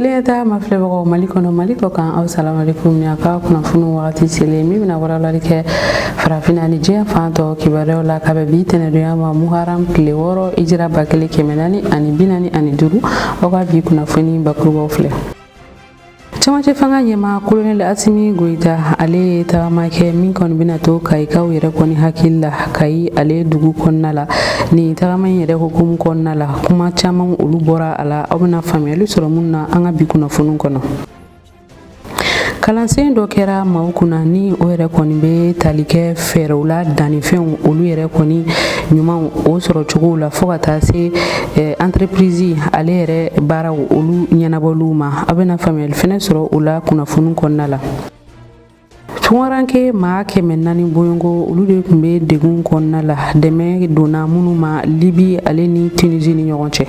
Tele ta ma filɛbagaw Mali kɔnɔ, Mali kɔ kan, aw salamalekun. Ni a ka kunnafoni wagati selen min bɛna walawalali kɛ farafinna ni diɲɛ fan tɔ kibaruyaw la, ka bɛn bi tɛnɛdonya ma, muharam tile 6, ijira 1445. Aw ka bi kunnafoni bakurubaw filɛ. Cɛmancɛ fanga ɲɛmaa Kolonɛli Asimi Goyita, ale ye tagama kɛ min kɔni bɛna to Kayikaw yɛrɛ kɔni hakili la, Kayi ale dugu kɔnɔna la. Nin tagama in yɛrɛ hukumu kɔnɔna la, kuma caman olu bɔra a la, aw bɛna faamuyali sɔrɔ mun na an ka bi kunnafoniw kɔnɔ. Kalansen dɔ kɛra maaw kunna ni o yɛrɛ kɔni bɛ tali kɛ fɛɛrɛw la, dannifɛnw olu yɛrɛ kɔni ɲumanw o sɔrɔ cogow la, fo ka taa se entreprise ale yɛrɛ baaraw olu ɲɛnabɔliw ma. Aw bɛna faamuyali fɛnɛ sɔrɔ o la kunnafoni kɔnɔna la. Tungaranke maa 400 bɔɲɔgɔn, olu de tun bɛ degun kɔnɔna la, dɛmɛ donna minnu ma Libi ale ni Tunisie ni ɲɔgɔn cɛ.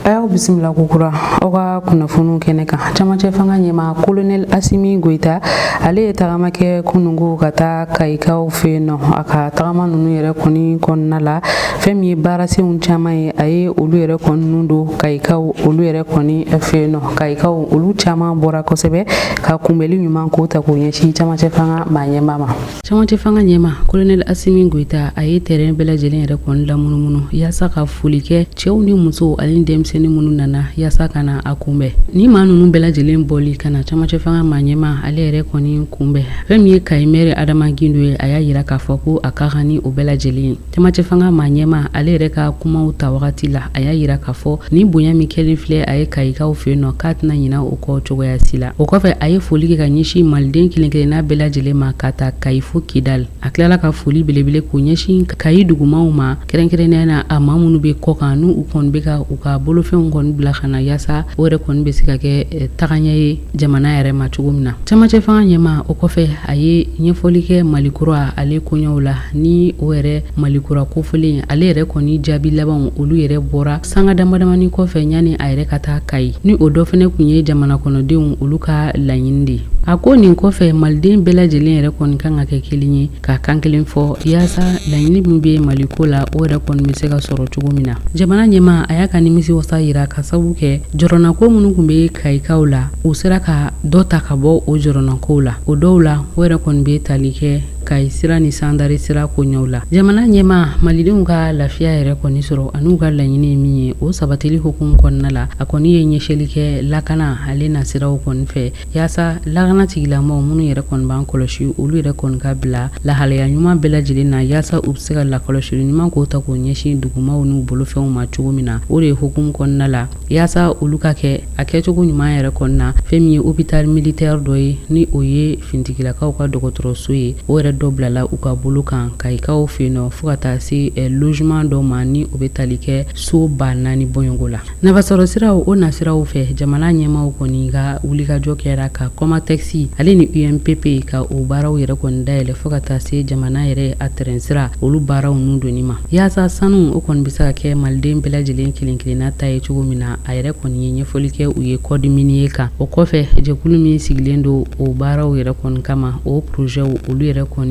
A y'aw bisimila kokura aw ka kunnafoniw kɛnɛ kan. Camancɛ fanga ɲɛmaa Kolonɛli Asimi Goyita, ale ye tagama kɛ kununko ka taa Kayikaw fɛ yen nɔ. A ka tagama ninnu yɛrɛ kɔni kɔnɔna la, fɛn min ye baarasenw caman ye, a ye olu yɛrɛ kɔni ninnu don Kayikaw olu yɛrɛ kɔni fɛ yen nɔ. Kayikaw olu caman bɔra kosɛbɛ ka kunbɛli ɲuman ko ta k'o ɲɛsin camancɛ fanga maa ɲɛmaa ma. Camancɛ fanga ɲɛmaa Kolonɛli Asimi Goyita, a ye terrain bɛɛ lajɛlen yɛrɛ kɔni lamunumunu yaasa ka foli kɛ cɛw ni musow ani denmisɛnnin minnu nana yaasa ka na a kunbɛn. Ni maa ninnu bɛɛ lajɛlen bɔli ka na camancɛ fanga maa ɲɛmaa ale yɛrɛ kɔni kunbɛn, fɛn min ye Kayi mɛri Adama Gindo ye, a y'a yira k'a fɔ ko a ka kan ni o bɛɛ lajɛlen ye. Camancɛ fanga maa ɲɛmaa ale yɛrɛ ka kumaw ta wagati la, a y'a yira k'a fɔ ni bonya min kɛlen filɛ a ye Kayikaw fɛ yen nɔ, k'a tɛna ɲina o kɔ cogoya si la. O kɔfɛ, a ye foli kɛ ka ɲɛsin maliden kelen kelenna bɛɛ lajɛlen ma, ka ta Kayi fo Kidali. A tilala ka foli belebele k'o ɲɛsin Kayi dugumaw ma, kɛrɛnkɛrɛnnenya na a maa minnu bɛ kɔkan, n'u kɔni bɛ ka u ka bolofɛnw kɔni bila ka na, yaasa o yɛrɛ kɔni bɛ se ka kɛ tagaɲɛ ye jamana yɛrɛ ma cogo min na. Camancɛ fanga ɲɛmaa, o kɔfɛ, a ye ɲɛfɔli kɛ Mali kura ale koɲɛw la. Ni o yɛrɛ Mali kura kofɔlen, ale yɛrɛ kɔni jaabi labanw olu yɛrɛ bɔra sanga damadamani kɔfɛ yanni a yɛrɛ ka taa Kayi, ni o dɔ fɛnɛ kun ye jamana kɔnɔdenw olu ka laɲini de ye. A ko nin kɔfɛ, maliden bɛɛ lajɛlen yɛrɛ kɔni kan ka kɛ kelen ye, ka kan kelen fɔ, yaasa laɲini min bɛ Mali ko la, o yɛrɛ kɔni bɛ se ka sɔrɔ cogo min na. Jamana ɲɛmaa, a y'a ka nimisi wasa yira ka sababu kɛ jɔrɔnako minnu tun bɛ Kayikaw la, u sera ka dɔ ta ka bɔ o jɔrɔnakow la. O dɔw la, o yɛrɛ kɔni bɛ tali kɛ Kayi sira ni Sandare sira koɲɛw la. Jamana ɲɛmaa, malidenw ka lafiya yɛrɛ kɔni sɔrɔ an'u ka laɲini ye min ye, o sabatili hukumu kɔnɔna la, a kɔni ye ɲɛseli kɛ lakana ale nasiraw kɔni fɛ, yaasa lakana tigilamɔgɔw minnu yɛrɛ kɔni b'an kɔlɔsi, olu yɛrɛ kɔni ka bila lahalaya ɲuman bɛɛ lajɛlen na, yaasa u bɛ se ka lakɔlɔsili ɲuman k'o ta k'o ɲɛsin dugumaw n'u bolofɛnw ma cogo min na. O de ye hukumu kɔnɔna la, yaasa olu ka kɛ a kɛcogo ɲuman yɛrɛ kɔni na, fɛn min ye hôpital militaire dɔ ye, ni o ye finitigilakaw ka dɔgɔtɔrɔso ye, o yɛrɛ dɔ bilala u ka bolo kan Kayikaw fɛ yen nɔ, fo ka taa se logement dɔ ma, ni o bɛ tali kɛ so 4000 bɔɲɔgɔnko la. Nafasɔrɔ siraw o nasiraw fɛ, jamana ɲɛmaaw kɔni ka wulikajɔ kɛra ka Comatex ale ni UMPP ka o baaraw yɛrɛ kɔni dayɛlɛ, fo ka taa se jamana yɛrɛ a tɛrɛn sira olu baaraw nun donni ma, yaasa sanu o kɔni bɛ se ka kɛ maliden bɛɛ lajɛlen kelen kelenna ta ye cogo min na. A yɛrɛ kɔni ye ɲɛfɔli kɛ u ye code minier kan. O kɔfɛ, jɛkulu min sigilen don o baaraw yɛrɛ kɔni kama, o projetw olu yɛrɛ kɔni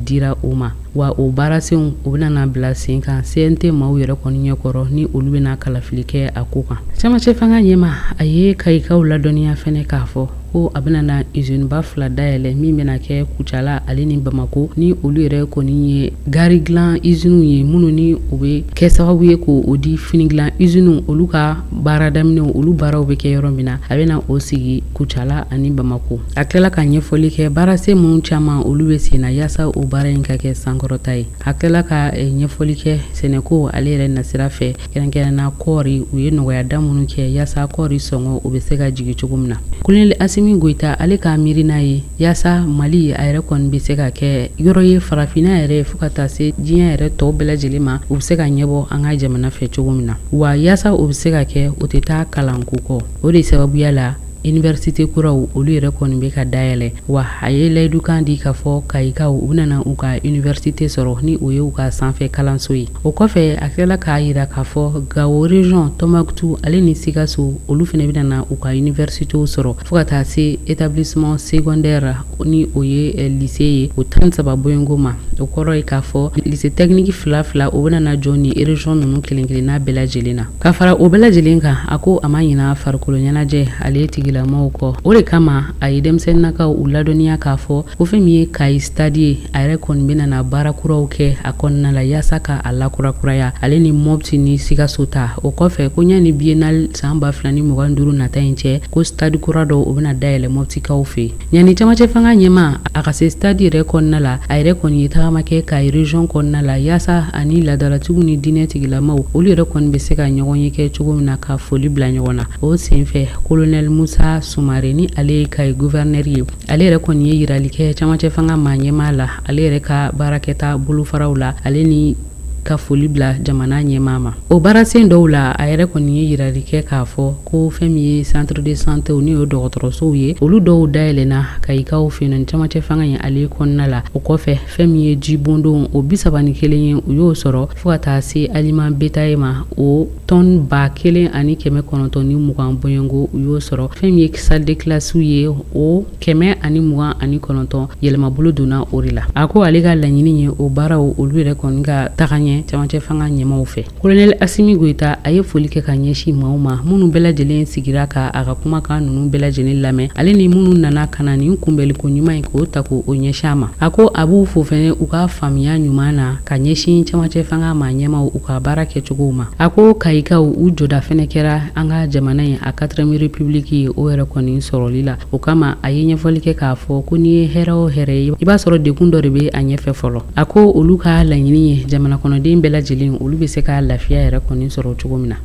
dira o ma. Wa o baarasenw u bɛna na bila sen kan CNT maaw yɛrɛ kɔni ɲɛkɔrɔ, ni olu bɛna kalafili kɛ a ko kan. Cɛmancɛ fanga ɲɛmaa, a ye Kayikaw ladɔnniya fɛnɛ k'a fɔ ko a bɛna na usine fila dayɛlɛ min bɛna kɛ Kucala ale ni Bamako, ni olu yɛrɛ kɔni ye gari dilan usines ye, minnu ni u bɛ kɛ sababu ye k'o di fini dilan usines olu ka baara daminɛw, olu baaraw bɛ kɛ yɔrɔ min na. A bɛna o sigi Kucala ani Bamako. A tilala ka ɲɛfɔli kɛ baarasen minnu caman olu bɛ sen na yaasa o baara in ka kɛ sankɔrɔta ye. A tilala ka ɲɛfɔli kɛ sɛnɛko ale yɛrɛ nasira fɛ, kɛrɛnkɛrɛnna kɔɔri, u ye nɔgɔyada minnu kɛ yaasa kɔɔri sɔngɔ o bɛ se ka jigin cogo min na. Kolonɛli Asimi Goyita, ale ka miirina ye yaasa Mali a yɛrɛ kɔni bɛ se ka kɛ yɔrɔ ye farafinna yɛrɛ fo ka taa se diɲɛ yɛrɛ tɔw bɛɛ lajɛlen ma, u bɛ se ka ɲɛbɔ an ka jamana fɛ cogo min na. Wa yaasa o bɛ se ka kɛ, o tɛ taa kalanko kɔ. O de sababuya la, Université kuraw olu yɛrɛ kɔni bɛ ka dayɛlɛ. Wa a ye layidukan di k'a fɔ Kayikaw u bɛna na u ka université sɔrɔ, ni o ye u ka sanfɛ kalanso ye. O kɔfɛ, a tilala k'a yira k'a fɔ Gawo région, Tɔnbukutu ale ni Sikaso, olu fana bɛna na u ka universitéw sɔrɔ, fo ka taa se établissement secondaire, ni o ye lycée ye, o 13 bɔɲɔgɔnko ma. O kɔrɔ ye k'a fɔ lycée technique fila fila, o bɛna na jɔ ni région ninnu kelen kelenna bɛɛ lajɛlen na. Ka fara o bɛɛ lajɛlen kan, a ko a ma ɲina farikolo ɲɛnajɛ ale tigilamaw kɔ. O de kama a ye denmisɛnninnakaw u ladɔnniya k'a fɔ ko fɛn min ye Kayi stade ye, a yɛrɛ kɔni bɛna na baara kuraw kɛ a kɔnɔna la yaasa ka a lakurakuraya, ale ni Mɔpti ni Sikaso ta. O kɔfɛ, ko ɲani biennale san 2025 nata in cɛ, ko stade kura dɔw, o bɛna dayɛlɛ Mɔptikaw fɛ yen. Yanni camancɛ fanga ɲɛmaa a ka se stade yɛrɛ kɔnɔna la, a yɛrɛ kɔni ye tagama kɛ Kayi région kɔnɔna la yaasa ani laadalatigiw ni diinɛ tigilamaw, olu yɛrɛ kɔni bɛ se ka ɲɔgɔn ye kɛ cogo min na ka foli bila ɲɔgɔn na. O senfɛ, colonel Musa Sumare, ni ale ye Kayi gouverneur ye, ale yɛrɛ kɔni ye yirali kɛ camancɛ fanga maa ɲɛmaa la, ale yɛrɛ ka baarakɛta bolofaraw la, ale ni ka foli bila jamana ɲɛmaa ma. O baarasen dɔw la, a yɛrɛ kɔni ye yirali kɛ k'a fɔ ko fɛn min ye centre de santé, n'o ye dɔgɔtɔrɔsow ye, olu dɔw dayɛlɛnna Kayikaw fɛ yen camancɛ fanga ye ale kɔnɔna la. O kɔfɛ, fɛn min ye jibondon, o 31 ye, u y'o sɔrɔ, fo ka taa se aliment bétail ma, o tɔn 1920 bɔɲɔgɔnko, u y'o sɔrɔ. Fɛn min ye salle de classe ye, o 129, yɛlɛmabolo donna o de la. A ko ale ka laɲini ye o baaraw, olu yɛrɛ kɔni ka taga ɲɛ camancɛ fanga ɲɛmaw fɛ. Colonel Asimi Goyita, a ye foli kɛ ka ɲɛsin maaw ma minnu bɛɛ lajɛlen sigira ka a ka kumakan ninnu bɛɛ lajɛlen lamɛn, ale ni minnu nana ka na nin kunbɛnliko ɲuman in k'o ta k'o ɲɛsin a ma. A ko a b'u fo fɛnɛ u ka faamuya ɲuman na ka ɲɛsin camancɛ fanga maa ɲɛmaw u ka baara kɛcogow ma. A ko Kayikaw u jɔda fɛnɛ kɛra an ka jamana in a 4e république ye, o yɛrɛ kɔni sɔrɔli la. O kama, a ye ɲɛfɔli kɛ k'a fɔ ko n'i ye hɛrɛ o hɛrɛ ye, i b'a sɔrɔ degun dɔ de bɛ a ɲɛfɛ fɔlɔ. A ko olu ka laɲini ye jamana kɔnɔden bɛɛ lajɛlen, olu bɛ se ka lafiya yɛrɛ kɔni sɔrɔ cogo min na.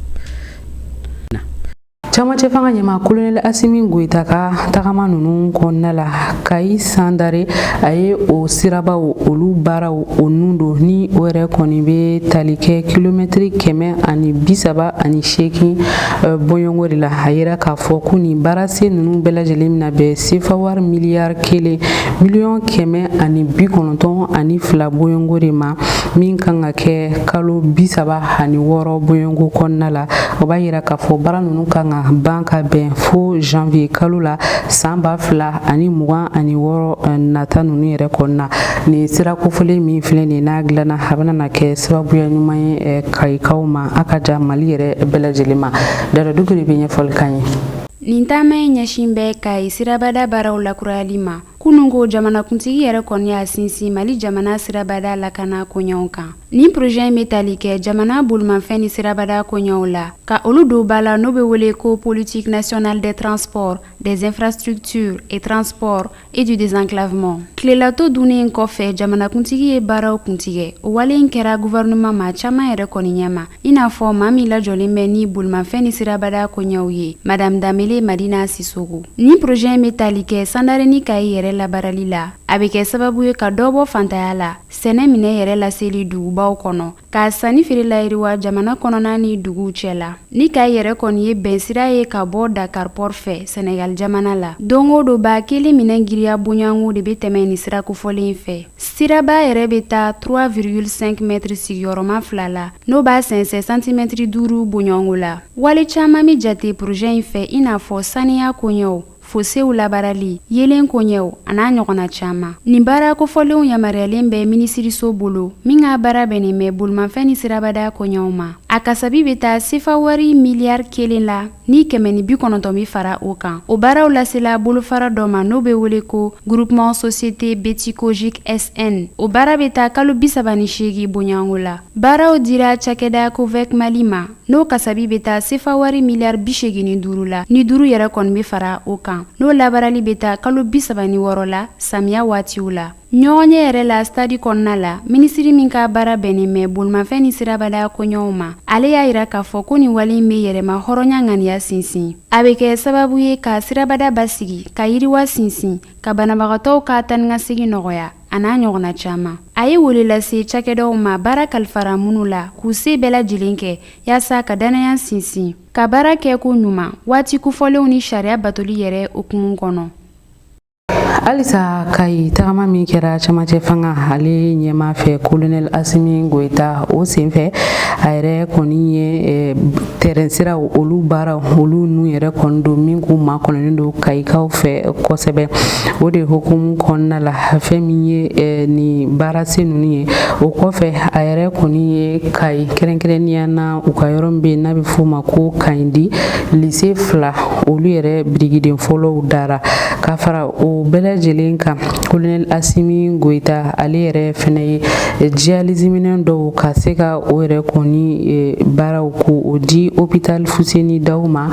Camancɛ fanga ɲɛmaa colonel Asimi Goyita ka tagama ninnu kɔnɔna la, Kayi Sandare, a ye o sirabaw olu baaraw o nun don, ni o yɛrɛ kɔni bɛ tali kɛ kilomɛtiri 138 bɔɲɔgɔnko de la. A yira k'a fɔ ko nin baarasen ninnu bɛɛ lajɛlen bɛna bɛn sefa wari miliyari 1 miliyɔn 192 bɔɲɔgɔnko de ma, min kan ka kɛ kalo 36 bɔɲɔgɔnko kɔnɔna la. O b'a yira k'a fɔ baara ninnu kan ka ban ka bɛn fo janvier kalo la san 2026 nata ninnu yɛrɛ kɔnɔna. Nin sira kofɔlen min filɛ nin n'a dilanna, a bɛna na kɛ sababuya ɲuman ye Kayikaw ma, a ka ja Mali yɛrɛ bɛɛ lajɛlen ma. Dada Dukure bɛ ɲɛfɔli kan ye. Nin taama in ɲɛsin bɛ Kayi sirabada baaraw lakurayali ma. Kunun ko jamanakuntigi yɛrɛ kɔni y'a sinsin Mali jamana sirabada lakana koɲɛw kan. Nin projet in bɛ tali kɛ jamana bolimafɛn ni sirabada koɲɛw la, ka olu don ba la, n'o bɛ wele ko politique nationale des transports, des infrastructures et transports et du désenclavement. Tilelato dunnen kɔfɛ, jamanakuntigi ye baaraw kuntigɛ. O wale in kɛra gouvernement maa caman yɛrɛ kɔni ɲɛma, i n'a fɔ maa min lajɔlen bɛ ni bolimafɛn ni sirabada koɲɛw ye, Madame Danbele Madina Sisogo. Nin projet in bɛ tali kɛ Sandare ni Kayi yɛrɛ labaarali la. A bɛ kɛ sababu ye ka dɔ bɔ fantanya la, sɛnɛ minɛ yɛrɛ laseli dugubaw kɔnɔ, ka sanni feere layiriwa jamana kɔnɔna ni duguw cɛ la. Ni Kayi yɛrɛ kɔni ye bɛnsira ye ka bɔ Dakar port fɛ Senegal jamana la, don o don 1000 minɛn giriya bonyanko de bɛ tɛmɛ nin sira kofɔlen fɛ. Siraba yɛrɛ bɛ taa 3,5 mètres sigiyɔrɔma fila la, n'o b'a sɛnsɛn santimɛtiri 5 bonyanko la. Wale caman bɛ jate projet in fɛ, i n'a fɔ saniya koɲɛw, fosew labaarali, yelen koɲɛw, a n'a ɲɔgɔnna caman. Nin baara kofɔlenw yamaruyalen bɛ minisiriso bolo min ka baara bɛnnen bɛ bolimafɛn ni sirabada koɲɛw ma. A kasabi bɛ taa sefa wari miliyari 1 la ni 190 bɛ fara o kan. O baaraw lasela bolofara dɔ ma, n'o bɛ wele ko groupement société Betikojik SN. O baara bɛ taa kalo 38 bonyanko la. Baaraw dira cakɛda Covec Mali ma, n'o kasabi bɛ taa sefa wari miliyari 85 la ni 5 yɛrɛ kɔni bɛ fara o kan, n'o labaarali bɛ taa kalo 36 la samiya waatiw la. Ɲɔgɔnye yɛrɛ la stade kɔnɔna la, minisiri min ka baara bɛnnen bɛ bolimafɛn ni sirabada koɲɛw ma, ale y'a yira k'a fɔ ko nin wale in bɛ yɛrɛma hɔrɔnya ŋaniya sinsin. A bɛ kɛ sababu ye ka sirabada basigi, ka yiriwa sinsin, ka banabagatɔw ka taa ni ka segin nɔgɔya. A a n'a ɲɔgɔnna caman. A ye wele lase cakɛdaw ma baara kalifara minnu la k'u se bɛɛ lajɛlen kɛ yaasa ka dannaya sinsin, ka baara kɛ ko ɲuman waati kofɔlenw ni sariya batoli yɛrɛ hukumu kɔnɔ. Halisa Kayi tagama min kɛra camancɛ fanga ale ɲɛmaa fɛ, Kolonɛli Asimi Goyita, o senfɛ a yɛrɛ kɔni ye tɛrɛn siraw olu baara olu nu yɛrɛ kɔni don min k'u makɔnɔnen don Kayikaw fɛ kosɛbɛ. O de hukumu kɔnɔna la, fɛn min ye nin baarasen ninnu ye, o kɔfɛ a yɛrɛ kɔni ye Kayi, kɛrɛnkɛrɛnnenya na u ka yɔrɔ min bɛ yen n'a bɛ f'o ma ko Kayindi, lycée fila olu yɛrɛ birikiden fɔlɔw dara. Ka fara o bɛɛ lajɛlen kan, Kolonɛli Asimi Goyita ale yɛrɛ fɛnɛ ye dialyse minɛn dɔw ka se ka o yɛrɛ kɔni baaraw k'o di hôpital Fuseni Daw ma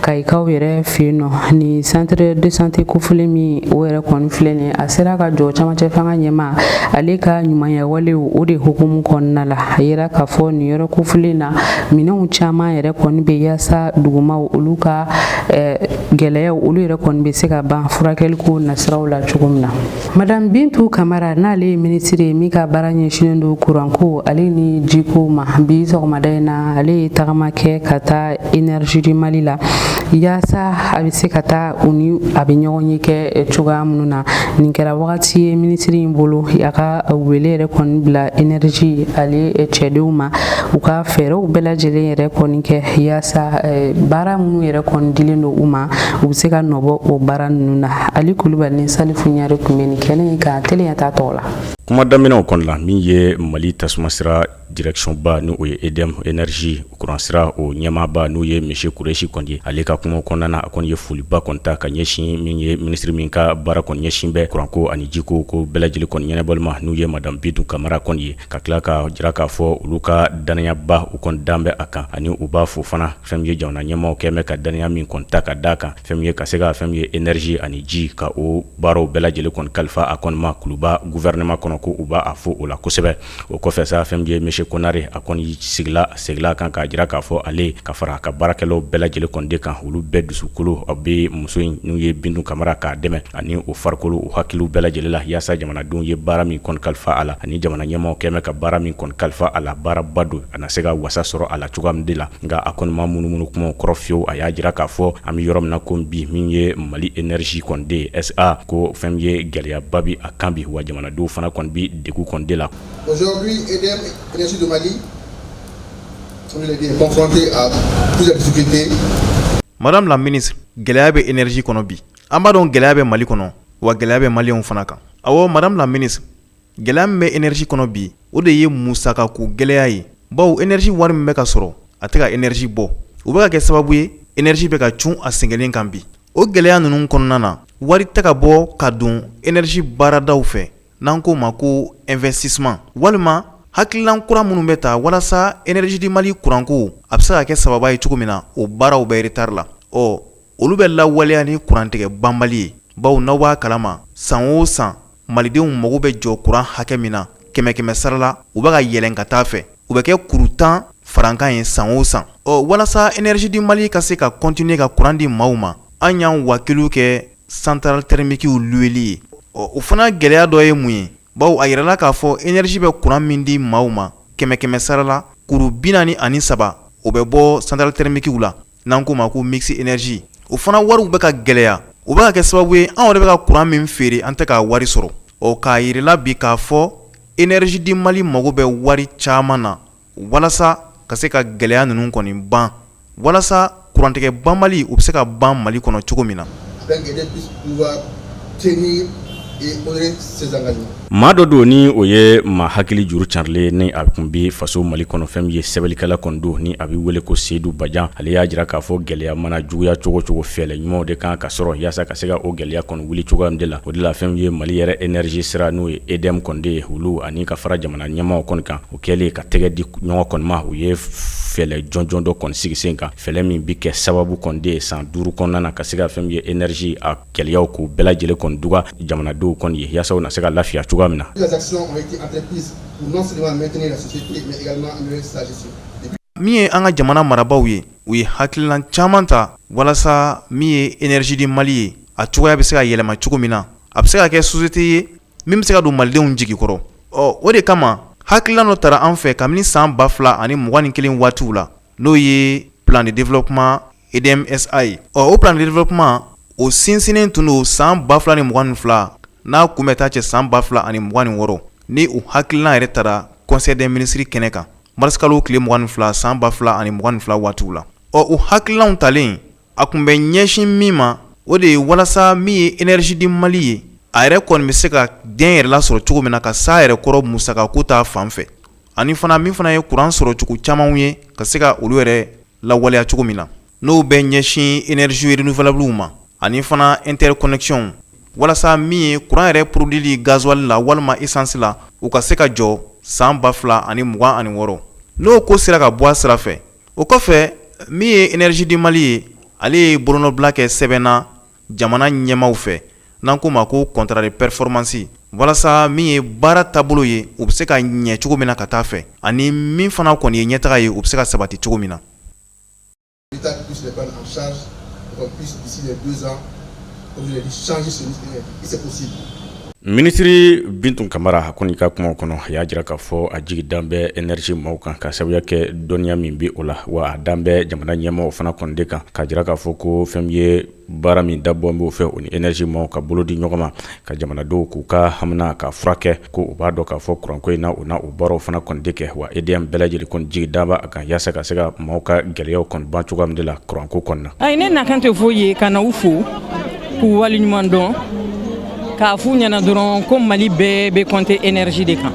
Kayikaw yɛrɛ fɛ yen nɔ. Ni centre de santé kofɔlen min o yɛrɛ kɔni filɛ nin ye, a sera ka jɔ camancɛ fanga ɲɛmaa ale ka ɲumanya walew o de hukumu kɔnɔna la. A yira k'a fɔ nin yɔrɔ kofɔlen na, minɛnw caman yɛrɛ kɔni bɛ yaasa dugumaw olu ka gɛlɛyaw olu yɛrɛ kɔni bɛ se ka ban furakɛli ko nasiraw la cogo min na. Madame Bintu Kamara, n'ale ye minisiri ye min ka baara ɲɛsinnen don kuranko ale ni jiko ma, bi sɔgɔmada in na ale ye tagama kɛ ka taa Énergie du Mali la yaasa a bɛ se ka taa u ni a bɛ ɲɔgɔn ye kɛ cogoya minnu na. Nin kɛra wagati ye minisiri in bolo a ka wele yɛrɛ kɔni bila énergie ale cɛdenw ma, u ka fɛɛrɛw bɛɛ lajɛlen yɛrɛ kɔni kɛ yaasa baara minnu yɛrɛ kɔni dilen don u ma, u bɛ se ka nɔbɔ o baara ninnu na. Ali Kulubali ni Salifu Ɲare tun bɛ nin kɛnɛ in kan teliya t'a tɔgɔ la. Kuma daminɛw kɔni la, min ye Mali tasuma sira direction ba, n'o ye EDM Énergie kuran sira o ɲɛmaaba, n'o ye monsieur Kuresi kɔni ye, ale ka kuma kɔnɔna na, a kɔni ye foliba kɔni ta ka ɲɛsin min ye minisiri min ka baara kɔni ɲɛsin bɛ kuranko ani jiko ko bɛɛ lajɛlen kɔni ɲɛnabɔli ma, n'u ye madame Bintu Kamara kɔni ye, ka tila ka jira k'a fɔ olu ka danayaba u kɔni dan bɛ a kan, ani u b'a fo fana fɛn min ye jamana ɲɛmaaw kɛn bɛ ka danaya min kɔni ta ka d'a kan, fɛn min ye ka se ka fɛn min ye énergie ani ji ka o baaraw bɛɛ lajɛlen kɔni kalifa a kɔni ma Kuluba gouvernement kɔnɔ, ko u b'a a fo o la kosɛbɛ. O kɔfɛ sa, fɛn min ye monsieur Konare, a kɔni sigila kan k'a jira k'a fɔ ale ka fara a ka baarakɛlaw bɛɛ lajɛlen kɔni de kan, olu bɛɛ dusukolo a bɛ muso in, n'u ye Bintu Kamara, k'a dɛmɛ ani o farikolo u hakiliw bɛɛ lajɛlen la, yaasa jamanadenw ye baara min kɔni kalifa a la ani jamana ɲɛmaaw kɛn bɛ ka baara min kɔni kalifa a la, baaraba don, a na se ka wasa sɔrɔ a la cogoya min de la. Nka a kɔni ma munumunu kumaw kɔrɔ fiyewu. A y'a jira k'a fɔ an bɛ yɔrɔ min na ko bi, min ye Mali Énergie kɔni de ye SA, ko fɛn min ye gɛlɛyaba bi a kan bi, wa jamanadenw fana kɔni bi degun kɔni de la. Aujourd'hui, EDM Énergie du Mali, comme je l'ai dit, est confronté à plusieurs difficultés. Madame la ministre, gɛlɛya bɛ énergie kɔnɔ bi. An b'a dɔn gɛlɛya bɛ Mali kɔnɔ, wa gɛlɛya bɛ maliyɛnw fana kan. Awɔ, madame la ministre, gɛlɛya min bɛ énergie kɔnɔ bi, o de ye musakako gɛlɛya ye, bawo énergie wari min bɛ ka sɔrɔ, a tɛ ka énergie bɔ. O bɛ ka kɛ sababu ye énergie bɛ ka cun a sen kelen kan bi. O gɛlɛya ninnu kɔnɔna na, wari tɛ ka bɔ ka don énergie baaradaw fɛ, n'an k'o ma ko investissement, walima hakilinan kura minnu bɛ ta walasa Énergie du Mali kuranko a bɛ se ka kɛ sababa ye cogo min na, o baaraw bɛ retard la. Ɔ olu bɛ lawaleya ni kurantigɛ banbali ye, bawo n'aw b'a kalama, san o san malidenw mago bɛ jɔ kuran hakɛ min na kɛmɛ kɛmɛ sara la, u bɛ ka yɛlɛn ka taa fɛ, u bɛ kɛ kuru 10 farankan ye san o san. Ɔ walasa Énergie du Mali ka se ka continuer ka kuran di maaw ma, an y'an wakiliw kɛ centrale thermique loueli ye. Ɔ o fana gɛlɛya dɔ ye mun ye? Bawo a yirala k'a fɔ énergie bɛ kuran min di maaw ma, kɛmɛ kɛmɛ sara la, kuru 43, o bɛ bɔ centrale thermique la, n'an k'o ma ko mix énergie. O fana wariw bɛ ka gɛlɛya, o bɛ ka kɛ sababu ye anw yɛrɛ bɛ ka kuran min feere, an tɛ ka wari sɔrɔ. Ɔ k'a yirala bi k'a fɔ Énergie du Mali mago bɛ wari caman na walasa ka se ka gɛlɛya ninnu kɔni ban, walasa kurantigɛ banbali u bɛ se ka ban Mali kɔnɔ cogo min na. Afin qu'EDM puisse pouvoir tenir et honorer ses engagements. Maa dɔ don ni o ye maa hakili juru carilen ni a tun bɛ faso Mali kɔnɔ, fɛn min ye sɛbɛnnikɛla kɔni don, ni a bɛ wele ko Seyidu Bajan. Ale y'a jira k'a fɔ gɛlɛya mana juguya cogo cogo, fɛɛrɛ ɲumanw de kan ka sɔrɔ yaasa ka se ka o gɛlɛya kɔni wuli cogoya de la. O de la, fɛn min ye Mali yɛrɛ énergie sira, n'o ye EDM kɔni de ye, olu ani ka fara jamana ɲɛmaaw kɔni kan, o kɛlen ka tɛgɛ di ɲɔgɔn kɔni ma, u ye fɛɛrɛ jɔnjɔn dɔ kɔni sigi sen kan, fɛɛrɛ min bɛ kɛ sababu kɔni de ye san 5 kɔnɔna na ka se ka fɛn min ye énergie a gɛlɛyaw k'u bɛɛ lajɛlen kɔni duga jamanadenw kɔni ye, yaasa u na se ka lafiya cogoya min na. Les actions ont été entreprises pour non seulement maintenir la société, mais également améliorer sa gestion. Min ye an ka jamana marabaaw ye, u ye hakilinan caman ta walasa min ye Énergie du Mali ye, a cogoya bɛ se ka yɛlɛma cogo min na, a bɛ se ka kɛ société ye. min bɛ se ka don malidenw jigi kɔrɔ. Ɔ, o de kama hakilila dɔ tara an fɛ kabini san 2021 waatiw la, n'o ye plan de développement EDM SA ye. Ɔ, o plan de développement, o sinsinnen tun don san 2022, n'a kun bɛ taa cɛ san 2026, ni o hakilina yɛrɛ tara conseil des ministres kɛnɛ kan marisikalo tile 22 san 2022 waatiw la. Ɔ, o hakilinaw talen, a tun bɛ ɲɛsin min ma, o de ye walasa min ye Énergie du Mali ye, a yɛrɛ kɔni bɛ se ka den yɛrɛ lasɔrɔ cogo min na, ka s'a yɛrɛ kɔrɔ musakako ta fan fɛ, ani fana min fana ye kuran sɔrɔ cogo camanw ye, ka se ka olu yɛrɛ lawaleya cogo min na, n'o bɛ ɲɛsin énergie renouvelable ma, ani fana interconnexion, walasa min ye kuran yɛrɛ produit gasoil la walima essence la, u ka se ka jɔ san 2026. N'o ko sera ka bɔ a sira fɛ, o kɔfɛ, min ye Énergie du Mali ye, ale ye bolonɔbila kɛ sɛbɛn na jamana ɲɛmaw fɛ, n'an k'o ma ko contrat de performance, walasa min ye baara taabolo ye, u bɛ se ka ɲɛ cogo min na ka taa fɛ, ani min fana kɔni ye ɲɛtaga ye, u bɛ se ka sabati cogo min na. L'État puisse les prendre en charge, qu'on puisse d'ici les 2 ans, comme je l'ai dit, changer ce ministère. Et c'est possible. Minisiri Bintu Kamara kɔni ka kuma kɔnɔ, a y'a jira k'a fɔ a jigi dan bɛ énergie maaw kan, ka sababuya kɛ dɔnniya min bɛ o la, wa a dan bɛ jamana ɲɛmaaw fana kɔni de kan, k'a jira k'a fɔ ko fɛn min ye baara min dabɔ b'o fɛ, o ni énergie maaw ka bolo di ɲɔgɔn ma ka jamanadenw k'u ka hamina ka furakɛ, ko u b'a dɔn k'a fɔ kuranko in na, u na o baaraw fana kɔni de kɛ. Wa EDM bɛɛ lajɛlen kɔni jigi daba a kan yaasa ka se ka maaw ka gɛlɛyaw kɔni ban cogoya min de la kuranko kɔni na. Ayi, ne nakan tɛ foyi ye ka na u fo k'u waleɲuman dɔn, k'a f'u ɲɛna dɔrɔn ko Mali bɛɛ bɛ compter énergie de kan,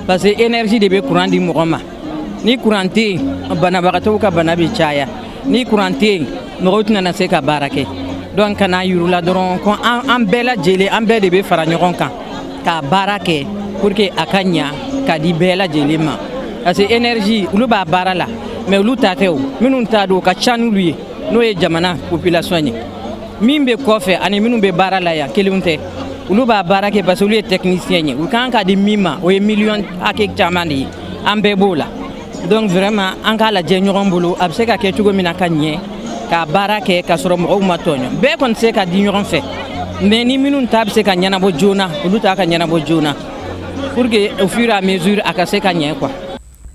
parce que énergie de bɛ courant di mɔgɔ ma. Ni courant tɛ yen, banabagatɔw ka bana bɛ caya. Ni courant tɛ yen, mɔgɔw tɛna na se ka baara kɛ. Donc ka na yir'u la dɔrɔn ko an bɛɛ lajɛlen, an bɛɛ de bɛ fara ɲɔgɔn kan ka baara kɛ pour que a ka ɲa ka di bɛɛ lajɛlen ma, parce que énergie, olu b'a baara la, mais olu ta tɛ. O minnu ta don, o ka ca n'olu ye, n'o ye jamana population ye min bɛ kɔfɛ, ani minnu bɛ baara la yan, kelenw tɛ. Olu b'a baara kɛ parce que olu ye technicien ye. U kan ka di min ma, o ye miliyɔn hakɛ caman de ye, an bɛɛ b'o la. Donc vraiment, an k'a lajɛ ɲɔgɔn bolo, a bɛ se ka kɛ cogo min na ka ɲɛ ka baara kɛ ka sɔrɔ mɔgɔw ma tɔɲɔ. Bɛɛ kɔni tɛ se ka di ɲɔgɔn fɛ, mais ni minnu ta bɛ se ka ɲɛnabɔ joona, olu t'a ka ɲɛnabɔ joona, pour que au fur et à mesure a ka se ka ɲɛ quoi.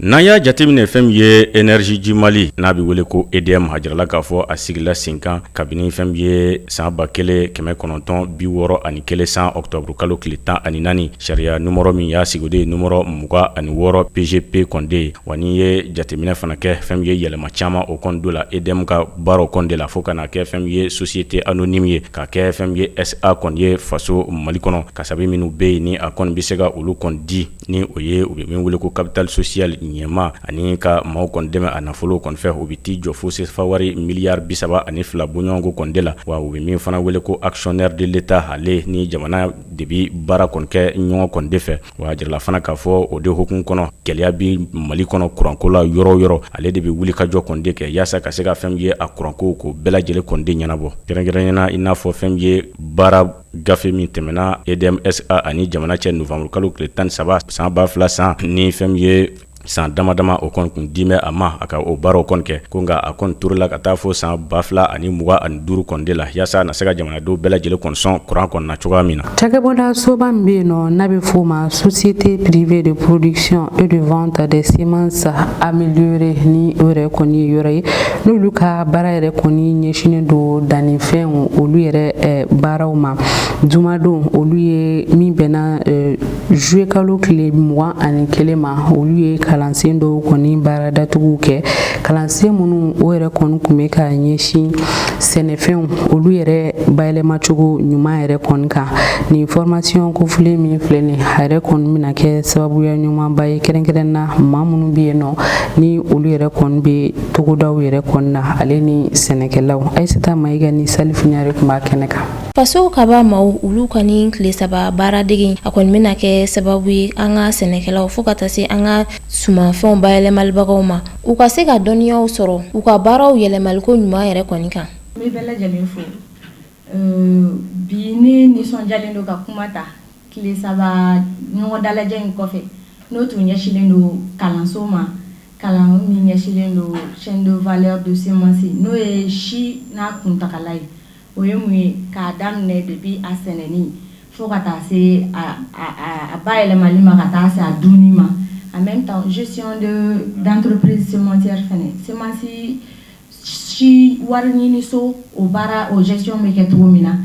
N'an y'a jateminɛ, fɛn min ye Énergie du Mali, n'a bɛ wele ko EDM, a jirala k'a fɔ a sigila sen kan kabini fɛn min ye san 1961 san octobre kalo tile 14. Sariya numéro min y'a sigi, o de ye numéro 26 PGP kɔnde ye. Wa n'i ye jateminɛ fana kɛ, fɛn min ye yɛlɛma caman o kɔni don la EDM ka baaraw kɔni de la, fo ka na kɛ fɛn min ye société anonyme ye, ka kɛ fɛn min ye SA kɔni ye faso Mali kɔnɔ. Kasabi minnu bɛ yen, ni a kɔni bɛ se ka olu kɔni di, ni o ye u bɛ min wele ko capital social ɲɛma, ani ka maaw kɔni dɛmɛ a nafolo kɔni fɛ, u bɛ t'i jɔ fo sefa wari miliyari 32 bɔɲɔgɔnko kɔni de la. Wa u bɛ min fana wele ko actionnaire de l'État, ale ni jamana de bɛ baara kɔni kɛ ɲɔgɔn kɔni de fɛ. Wa a jirala fana k'a fɔ o de hukumu kɔnɔ, gɛlɛya bɛ Mali kɔnɔ kuranko la yɔrɔ o yɔrɔ, ale de bɛ wuli ka jɔ kɔni de kɛ yaasa ka se ka fɛn ye a kuranko ko bɛɛ lajɛlen kɔni de ɲɛnabɔ, kɛrɛnkɛrɛnyana i n'a fɔ fɛn ye baara gafe min tɛmɛna EDM SA ani jamana cɛ novembre kalo tile 13 san 2000 san, ni fɛn ye san dama dama o kɔni kun dimɛ a ma a ka o baaraw kɔni kɛ, ko nka a kɔni torala ka taa fo san 2025 kɔni de la, yaasa na se ka jamanadenw bɛɛ lajɛlen kɔni sɔn kuran kɔni na cogoya min na. Cakɛbɔda soba min bɛ yen nɔ, n'a bɛ f'o ma Société privée de production et de vente des semences améliorées, ni o yɛrɛ kɔni ye yɔrɔ ye n'olu ka baara yɛrɛ kɔni ɲɛsinnen don dannifɛnw olu yɛrɛ baaraw ma, jumadon, olu ye min bɛnna juillet kalo tile 21 ma, olu ye kalansen dɔw kɔni baara datuguw kɛ, kalansen minnu o yɛrɛ kɔni tun bɛ ka ɲɛsin sɛnɛfɛnw olu yɛrɛ bayɛlɛmacogo ɲuman yɛrɛ kɔni kan. Nin formation kofɔlen min filɛ nin, a yɛrɛ kɔni bɛna kɛ sababuya ɲumanba ye, kɛrɛnkɛrɛn na maa minnu bɛ yen nɔ, ni olu yɛrɛ kɔni bɛ togodaw yɛrɛ kɔni na, ale ni sɛnɛkɛlaw. Ayisata Mayiga ni Salifu Ɲare tun b'a kɛnɛ kan. Faso kaba maaw, olu ka nin tile 3 baaradege, a kɔni bɛna kɛ sababu ye an ka sɛnɛkɛlaw, fo ka taa se an ka sumanfɛnw bayɛlɛmalibagaw ma, u ka se ka dɔnniyaw sɔrɔ u ka baaraw yɛlɛmaliko ɲuman yɛrɛ kɔni kan. N bɛ bɛɛ lajɛlen fo. Bi, ne nisɔndiyalen don ka kuma ta tile 3 ɲɔgɔn dalajɛ in kɔfɛ, n'o tun ɲɛsinnen don kalanso ma, kalan min ɲɛsinnen don chaîne de valeur de semence, n'o ye si n'a kuntagala ye. O ye mun ye? K'a daminɛ depuis a sɛnɛni fo ka taa se a bayɛlɛmali ma, ka taa se a dunni ma. En même temps, gestion de d'entreprise semencière fɛnɛ, semence si wari ɲiniso, o baara, o gestion bɛ kɛ cogo min na,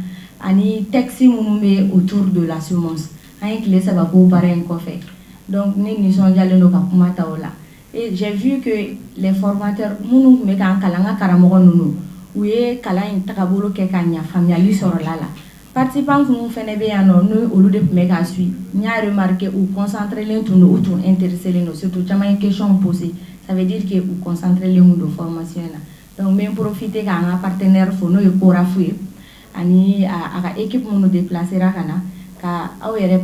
ani texte minnu bɛ autour de la semence. An ye tile 3 k'o baara in kɔfɛ. Donc ne nisɔndiyalen don ka kuma ta o la. Et j'ai vu que les formateurs minnu tun bɛ k'an kalan, an ka karamɔgɔ ninnu, u ye kalan in tagabolo kɛ ka ɲa, faamuyali sɔrɔla la. Participants minnu fɛnɛ bɛ yan nɔ, n'o olu de tun bɛ k'a suit, n y'a remarqué, u concentré len tun don, u tun intéressé len don. Surtout caman ye question posé, ça veut dire que u concentré len don formation in na. Donc n bɛ n profiter k'an ka partenaire fo, n'o ye Koraf ye, ani a ka équipe minnu déplacé ra ka na, ka aw yɛrɛ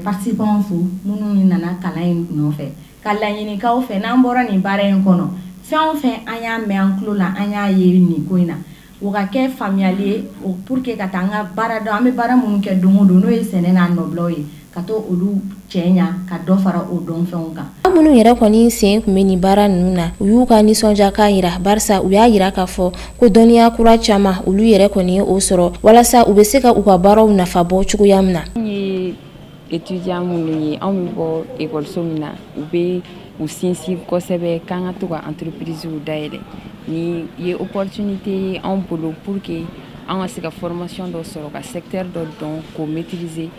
participants fo minnu nana kalan in nɔfɛ, ka laɲini k'aw fɛ, n'an bɔra nin baara in kɔnɔ, fɛn o fɛn an y'a mɛn an tulo la, an y'a ye nin ko in na, o ka kɛ faamuyali ye o pour que ka taa an ka baara dɔn, an bɛ baara minnu kɛ don o don, n'o ye sɛnɛ n'a nɔbilaw ye, ka to olu cɛ ɲa, ka dɔ fara o dɔnfɛnw kan. Minnu yɛrɛ kɔni sen tun bɛ nin baara ninnu na, u y'u ka nisɔndiyakan yira, barisa u y'a yira k'a fɔ ko dɔnniya kura caman olu yɛrɛ kɔni ye o sɔrɔ, walasa u bɛ se ka u ka baaraw nafa bɔ cogoya min na. Anw ye étudiant minnu ye, anw bɛ bɔ ekɔliso min na, u bɛ u sinsin kosɛbɛ k'an ka to ka entreprise dayɛlɛ. Ni ye opportunité ye anw bolo pour que an ka se ka formation dɔ sɔrɔ, ka secteur dɔ dɔn, k'o maîtriser,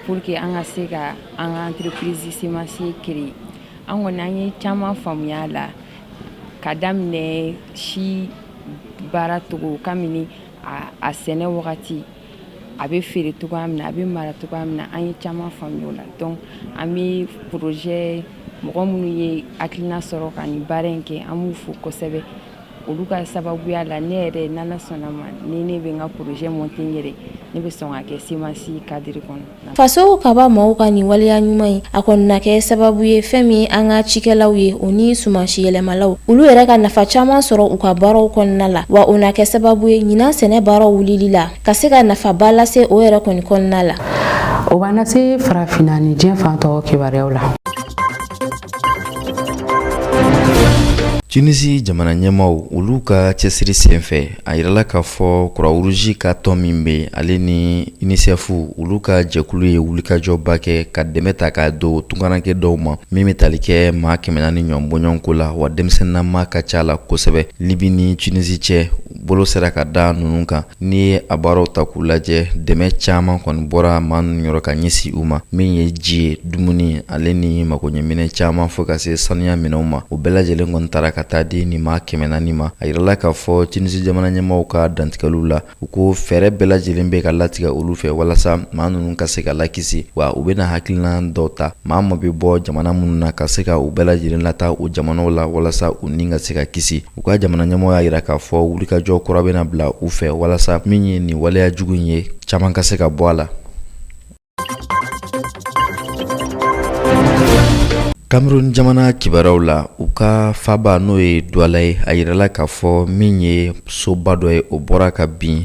pour que an ka se ka an ka entreprise semencier créer. An kɔni, an ye caman faamuya a la, ka daminɛ si baara cogo, kabini a sɛnɛ wagati, a bɛ feere cogoya min na, a bɛ mara cogoya min na, an ye caman faamuya o la. Donc an bɛ projet mɔgɔ minnu ye hakilina sɔrɔ ka nin baara in kɛ, an b'u fo kosɛbɛ. Olu ka sababuya la, ne yɛrɛ, n'Ala sɔnna ma, ni ne bɛ n ka projet monter n yɛrɛ, ne bɛ sɔn ka kɛ semence cadre kɔnɔ. Faso kaba maaw ka nin waleya ɲuman in, a kɔni na kɛ sababu ye fɛn min an ka cikɛlaw ye, o ni sumansi yɛlɛmalaw, olu yɛrɛ ka nafa caman sɔrɔ u ka baaraw kɔnɔna la, wa o na kɛ sababu ye ɲinan sɛnɛ baaraw wulili la ka se ka nafaba lase o yɛrɛ kɔni kɔnɔna la. O b'an lase farafinna ni diɲɛ fan tɔw kibaruyaw la. Tunisi jamana ɲɛmaaw, olu ka cɛsiri senfɛ, a yirala k'a fɔ Croix-Rouge ka tɔn min bɛ, ale ni UNICEF, olu ka jɛkulu ye wulikajɔba kɛ ka dɛmɛ ta k'a don tunkaranke dɔw ma, min bɛ tali kɛ maa 400 ɲɔgɔn bɔɲɔgɔnko la, wa denmisɛnninama ka ca la kosɛbɛ. Libi ni Tunisi cɛ, bolo sera ka da ninnu kan. N'i ye a baaraw ta k'u lajɛ, dɛmɛ caman kɔni bɔra maa ninnu yɔrɔ ka ɲɛsin u ma, min ye ji ye, dumuni, ale ni makoɲɛminɛn caman, fo ka se sanuya minɛnw ma. O bɛɛ lajɛlen kɔni taara ka taa di nin maa 400 ma. A yirala k'a fɔ Tunisi jamana ɲɛmaaw ka dantigɛliw la, u ko fɛɛrɛ bɛɛ lajɛlen bɛ ka latigɛ olu fɛ walasa maa ninnu ka se ka lakisi, wa u bɛna hakilina dɔw ta, maa ma bɛ bɔ jamana minnu na, ka se ka u bɛɛ lajɛlen lataa o jamanaw la walasa u ni ka se ka kisi. U ka jamana ɲɛmɔgɔ y'a yira k'a fɔ wulikajɔ kura bɛna bila u fɛ walasa min ye nin waleya jugu in ye, caman ka se ka bɔ a la. Cameroun jamana kibaruyaw la, u ka faaba n'o ye Douala ye, a yirala k'a fɔ min ye soba dɔ ye, o bɔra ka bin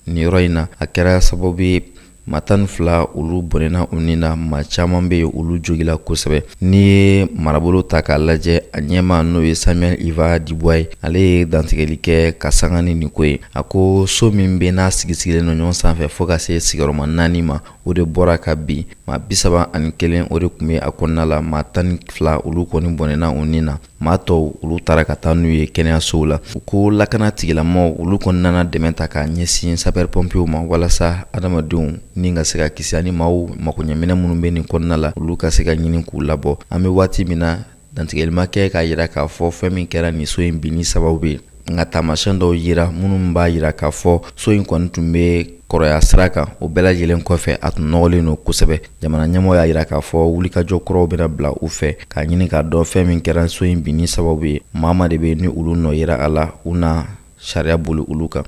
nin yɔrɔ in na. A kɛra sababu ye maa 12 olu bɔnɛna u ni na, maa caman bɛ yen, olu jogila kosɛbɛ. N'i ye marabolo ta k'a lajɛ, a ɲɛmaa n'o ye Samuel Iva Diboua ye, ale ye dantigɛli kɛ ka sanga ni nin ko ye. A ko so min bɛ n'a sigisigilen don ɲɔgɔn sanfɛ fo ka se sigiyɔrɔma naani ma, o de bɔra ka bin. Maa 31 o de tun bɛ a kɔnɔna la. Maa 12 olu kɔni bɔnɛna u ni na, maa tɔw olu taara ka taa n'u ye kɛnɛyasow la. U ko lakana tigilamɔgɔw, olu kɔni nana dɛmɛ ta k'a ɲɛsin sapeur pompiers ma walasa adamadenw ni ka se ka kisi, ani maaw makoɲɛminɛn minnu bɛ nin kɔnɔna la, olu ka se ka ɲini k'u labɔ. An bɛ waati min na, dantigɛli ma kɛ k'a yira k'a fɔ fɛn min kɛra nin so in binni sababu ye, nka taamasiyɛn dɔw yira minnu b'a yira k'a fɔ so in kɔni tun bɛ kɔrɔya sira kan. O bɛɛ lajɛlen kɔfɛ, a tun nɔgɔlen don kosɛbɛ. Jamana ɲɛmɔgɔ y'a yira k'a fɔ wulikajɔ kuraw bɛna bila u fɛ k'a ɲini k'a dɔn fɛn min kɛra so in binni sababu ye. Maa maa de bɛ ni olu nɔ yera a la, u na sariya boli olu kan.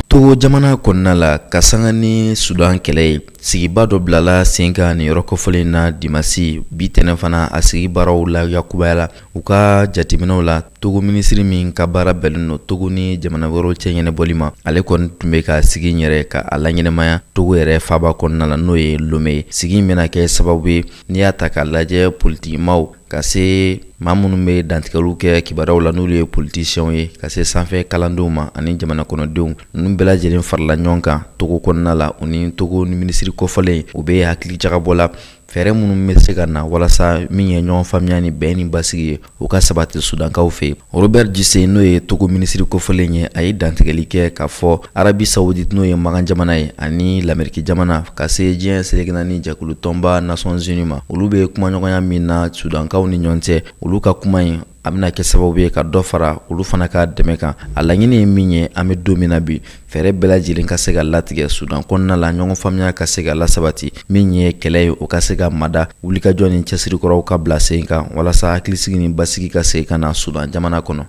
Togo jamana kɔnɔna la, ka sanga ni Sudan kɛlɛ ye, sigiba dɔ bilala sen kan nin yɔrɔ kofɔlen na dimasi bi tɛnɛn fana, a sigi baaraw la yakubayala. U ka jateminɛw la, Togo minisiri min ka baara bɛnnen don Togo ni jamana wɛrɛw cɛ ɲɛnabɔli ma, ale kɔni tun bɛ ka sigi in yɛrɛ ka a laɲɛnamaya Togo yɛrɛ faaba kɔnɔna la, n'o ye Lome ye. Sigi in bɛna kɛ sababu ye, n'i y'a ta k'a lajɛ, politikimaw Ka se maa minnu bɛ dantigɛliw kɛ kibaruyaw la n'olu ye politisiyɛnw ye, ka se sanfɛ kalandenw ma ani jamana kɔnɔdenw, ninnu bɛɛ lajɛlen farala ɲɔgɔn kan Togo kɔnɔna la. U ni Togo ni minisiri kofɔlen, u bɛ hakili jagabɔ la fɛɛrɛ minnu bɛ se ka na walasa min ye ɲɔgɔn faamuya ni bɛn ni basigi ye, o ka sabati Sudankaw fɛ yen. Robert Dussey, n'o ye Togo minisiri kofɔlen ye, a ye dantigɛli kɛ k'a fɔ Arabi Saoudite, n'o ye Makan jamana ye, ani Lameriki jamana, ka se diɲɛ seleke naani jɛkulu tɔnba Nations Unies ma, olu bɛ kumaɲɔgɔnya min na Sudankaw ni ɲɔgɔn cɛ, olu ka kuma in a bɛna kɛ sababu ye ka dɔ fara olu fana ka dɛmɛ kan. A laɲini ye min ye, an bɛ don min na bi, fɛɛrɛ bɛɛ lajɛlen ka se ka latigɛ Sudan kɔnɔna la, ɲɔgɔn faamuya ka se ka lasabati, min ye kɛlɛ ye, o ka se ka mada, wulikajɔ ni cɛsiri kuraw ka bila sen kan walasa hakilisigi ni basigi ka segin ka na Sudan jamana kɔnɔ.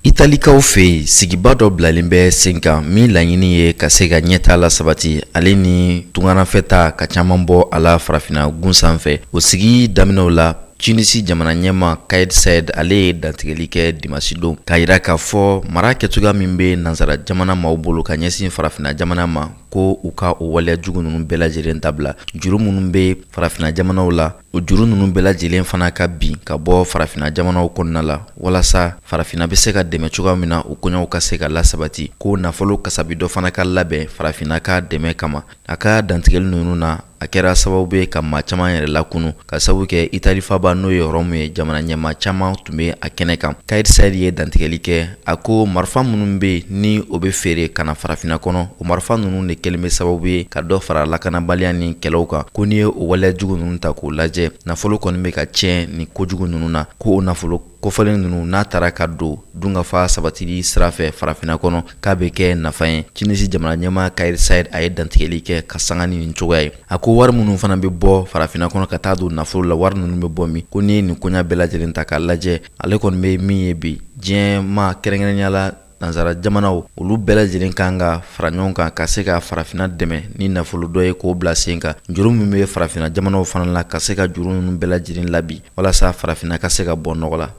Italikaw fɛ yen, sigiba dɔ bilalen bɛ sen kan min laɲini ye ka se ka ɲɛtaa lasabati, ale ni tunganafɛtaa ka caman bɔ a la farafinna gun sanfɛ. O sigi daminɛw la, Tunisi jamana ɲɛmaa Kais Saied, ale ye dantigɛli kɛ dimasi don k'a yira k'a fɔ mara kɛcogoya min bɛ nansara jamana maaw bolo ka ɲɛsin farafinna jamana ma, ko u ka o waleya jugu ninnu bɛɛ lajɛlen dabila. Juru minnu bɛ farafinna jamanaw la, o juru ninnu bɛɛ lajɛlen fana ka bin ka bɔ farafinna jamanaw kɔnɔna la, walasa farafinna bɛ se ka dɛmɛ cogoya min na, o koɲɛw ka se ka lasabati, ko nafolo kasabi dɔ fana ka labɛn farafinna ka dɛmɛ kama. A ka dantigɛli ninnu na, a kɛra sababu ye ka maa caman yɛrɛ lakunu, ka sababu kɛ Itali faaba, n'o ye Rɔmu ye, jamana ɲɛmaa caman tun bɛ a kɛnɛ kan. Kais Saied ye dantigɛli kɛ, a ko marifa minnu bɛ yen ni o bɛ feere ka na farafinna kɔnɔ, o marifa ninnu de kɛlen bɛ sababu ye ka dɔ fara lakanabaliya ni kɛlɛw kan, ko n'i ye o waleya jugu ninnu ta k'o lajɛ, nafolo kɔni bɛ ka tiɲɛ nin kojugu ninnu na, ko o nafolo kofɔlen ninnu n'a taara ka don dunkafa sabatili sira fɛ farafinna kɔnɔ, k'a bɛ kɛ nafa ye. Tunisi jamana ɲɛmaa Kais Saied, a ye dantigɛli kɛ ka sanga ni nin cogoya ye. A ko wari minnu fana bɛ bɔ farafinna kɔnɔ ka taa don nafolo la, wari ninnu bɛ bɔ min? Ko n'i ye nin koɲa bɛɛ lajɛlen ta k'a lajɛ, ale kɔni bɛ min ye bi, diɲɛ maa, kɛrɛnkɛrɛnnenya la nansara jamanaw, olu bɛɛ lajɛlen kan ka fara ɲɔgɔn kan ka se ka farafinna dɛmɛ ni nafolo dɔ ye k'o bila sen kan. Juru min bɛ farafinna jamanaw fana la, ka se ka juru ninnu bɛɛ lajɛlen labin walasa farafinna ka se ka bɔ nɔgɔ la.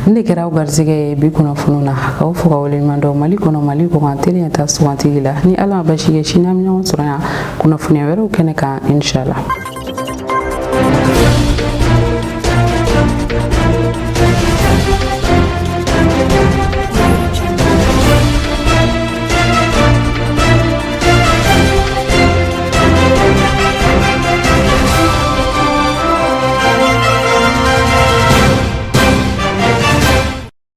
Nin de kɛra aw garisɛgɛ ye bi kunnafoniw na. K'aw fo ka waleɲuman dɔn. Mali kɔnɔ, Mali kɔkan, tele ɲɛta sugantili la. Ni Ala ma basi kɛ, sini an bɛ ɲɔgɔn sɔrɔ yan kunnafoniya wɛrɛw kɛnɛ kan, inshallah.